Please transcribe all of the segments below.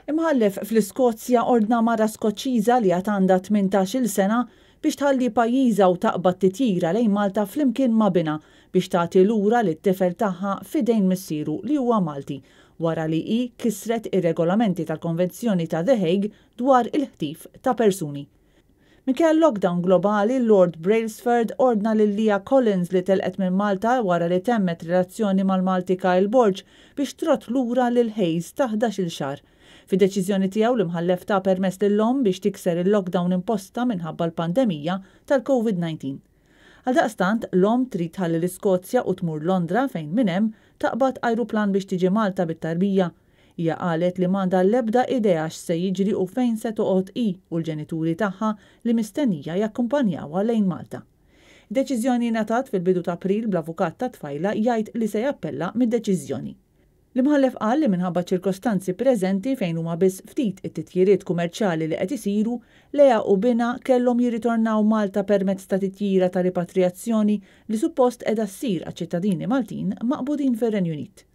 Imħallef fl-Iskozja ordna mara Skoċċiża li għad għandha 18-il sena biex tħalli pajjiżha u taqbad titjira lejn Malta flimkien ma' binha biex tagħti lura lit-tifel tagħha f'idejn missieru li huwa Malti wara li hi kisret ir-regolamenti tal-Konvenzjoni ta' The Hague dwar il-ħtif ta' persuni. Minkejja l-lockdown globali, Lord Brailsford ordna lil Leah Collins li telqet minn Malta wara li temmet relazzjoni mal-Malti Kyle Borg biex trodd lura lil Hayes ta' 11-il xahar. Fid-deċiżjoni tiegħu l-imħallef ta permess lill-omm biex tikser il-lockdown imposta minħabba l-pandemija tal-COVID-19. Għaldaqstant, l-omm trid tħalli l-Iskozja u tmur Londra fejn minn hemm taqbad ajruplan biex tiġi Malta bit-tarbija. Hija qalet li m'għandha l-ebda idea x'se jiġri u fejn se toqgħod hi u l-ġenituri tagħha li mistennija jakkumpanjawha lejn Malta. Id-deċiżjoni ngħatat fil-bidu ta' April bl-avukat tat-tfajla jgħid li se jappella mid-deċiżjoni. L-imħallef qal li minħabba ċirkostanzi preżenti fejn huma biss ftit it-titjiriet kummerċjali li qed isiru, Leah u binha kellhom jirritornaw Malta permezz ta' titjira ta' ripatrijazzjoni li suppost qiegħda ssir għaċ-ċittadini Maltin maqbudin fir-Renju Unit.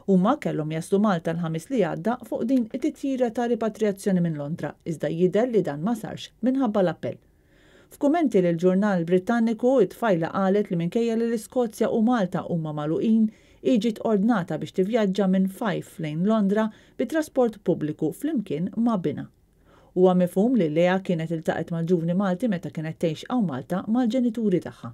Huma kellhom jaslu Malta l-Ħamis li għadda fuq din it-titjira ta' ripatrijazzjoni minn Londra iżda jidher li dan ma sarx minħabba l-appell. F'kummenti lil ġurnal Britanniku, it-tfajla qalet li minkejja li l-Iskozja u Malta huma magħluqin, hi ġiet ordnata biex tivvjaġġa minn Fife lejn Londra bi trasport pubbliku flimkien ma' binha. Huwa mifhum li Leah kienet iltaqgħet mal-ġuvni Malti meta kienet tgħix hawn Malta mal-ġenituri tagħha.